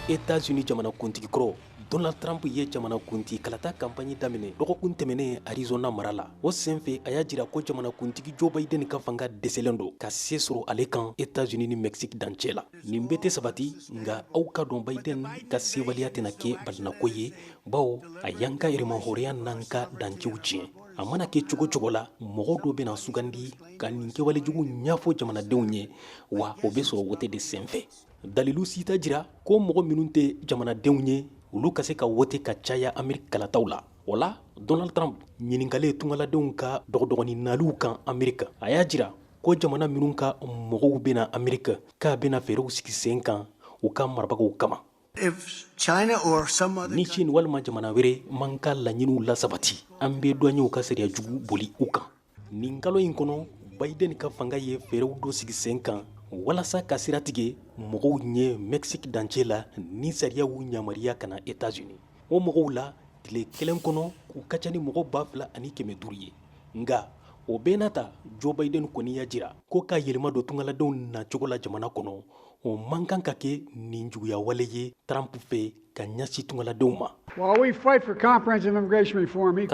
Etats-Unis jamanakuntigi kɔrɔ Donald Trump ye jamanakuntigi kalata kanpaɲi daminɛ dɔgɔkun tɛmɛnen Arizona mara la. O senfɛ, a y'a jira ko jamanakuntigi Joe Biden ka fanga dɛsɛlen don ka se sɔrɔ ale kan Etats-Unis ni Mexique dancɛ la. Nin bɛɛ tɛ sabati, nka aw ka dɔn, Biden ka sebaliya tɛna kɛ balinako ye, bawo a y'an ka yɛrɛmahɔrɔnya n'an ka dancɛw tiɲɛ. A mana kɛ cogo cogo la, mɔgɔ dɔ bɛna sugandi ka nin kɛwalejugu ɲɛfɔ jamanadenw ye, wa o bɛ sɔrɔ wote de senfɛ. Dalilu si t'a jira ko mɔgɔ minnu tɛ jamanadenw ye, olu ka se ka wote ka caya Ameriki kalataw la. O la, Donald Trump ɲininkalen tungaladenw ka dɔgɔdɔgɔnin naliw kan Ameriki, a y'a jira ko jamana minnu ka mɔgɔw bɛna Ameriki, k'a bɛna fɛɛrɛw sigi sen kan u ka marabagaw kama. Ni Chine walima jamana wɛrɛ man ka laɲiniw lasabati, an bɛ duwaɲɛw ka sariya jugu boli u kan. Nin kalo in kɔnɔ, Biden ka fanga ye fɛɛrɛw dɔ sigi sen kan walasa ka sira tigɛ mɔgɔw ɲɛ Mexique dancɛ la ni sariyaw yamaruya ka na Etats-Unis. O mɔgɔw la, tile kelen kɔnɔ, u ka ca ni mɔgɔ 2500 ye. Nka o bɛɛ n'a ta, Joe Biden kɔni y'a jira ko ka yɛlɛma don tungaladenw nacogo la jamana kɔnɔ, o man kan ka kɛ nin juguya wale ye Trump fɛ ka ɲɛsin tungaladenw ma. K'a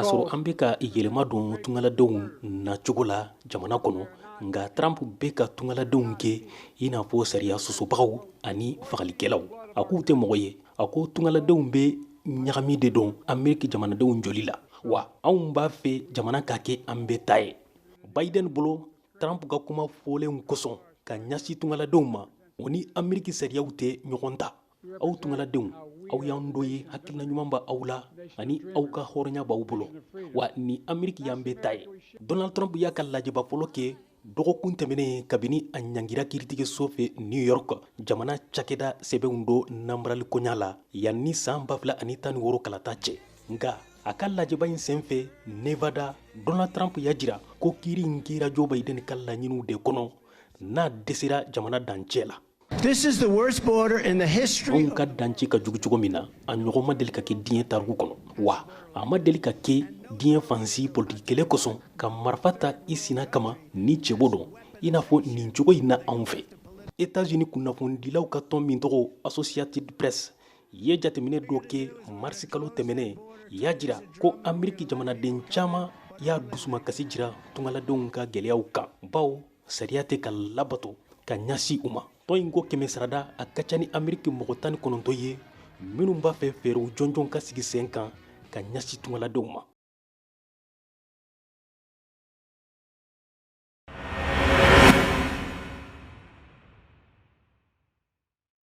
sɔrɔ an bɛ ka yɛlɛma don tungaladenw nacogo la jamana kɔnɔ, nka Trump bɛ ka tungaladenw kɛ i n'a fɔ sariya sɔsɔbagaw ani fagalikɛlaw. A k'u tɛ mɔgɔ ye. A ko tungaladenw bɛ ɲagami de don Ameriki jamanadenw joli la, wa anw b'a fɛ jamana ka kɛ an bɛɛ ta ye. Biden bolo, Trump ka kuma fɔlenw kosɔn ka ɲɛsin tungaladenw ma, o ni Ameriki sariyaw tɛ ɲɔgɔn ta. Aw tungaladenw, aw y'an dɔ ye, hakilina ɲuman b'aw aw la ani aw ka hɔrɔnya b'aw bolo, wa ni Ameriki y'an bɛɛ ta ye. Donald Trump y'a ka lajɛba fɔlɔ kɛ dɔgɔkun tɛmɛnen kabini a ɲangira kiiritigɛso fɛ New York jamana cakɛda sɛbɛnw dɔ nanbarali koɲa la yanni san 2016 kalata cɛ. Nka a ka lajɛba in senfɛ Nevada, Donald Trump y'a jira ko kiiri in kɛra Joe Biden ka laɲiniw de kɔnɔ n'a dɛsɛra jamana dancɛ la. Anw ka dancɛ ka jugu cogo min na, a ɲɔgɔn ma deli ka kɛ diɲɛ tariku kɔnɔ, wa a ma deli ka kɛ diɲɛ fan si politiki kɛlɛ kosɔn ka marifa ta i sina kama ni cɛbɔ don i n'a fɔ nin cogo in na anw fɛ. Etats-Unis kunnafonidilaw ka tɔn min tɔgɔ Associated Press ye jateminɛ dɔ kɛ marisi kalo tɛmɛnen, y'a jira ko Ameriki jamanaden caman y'a dusumakasi jira tungaladenw ka gɛlɛyaw kan, bawo sariya tɛ ka labato ka ɲɛsin u ma. Tɔn in ko kɛmɛ sarada, a ka ca ni Ameriki mɔgɔ 19 ye minnu b'a fɛ fɛɛrɛw jɔnjɔn ka sigi sen kan ka ɲɛsin tungaladenw ma.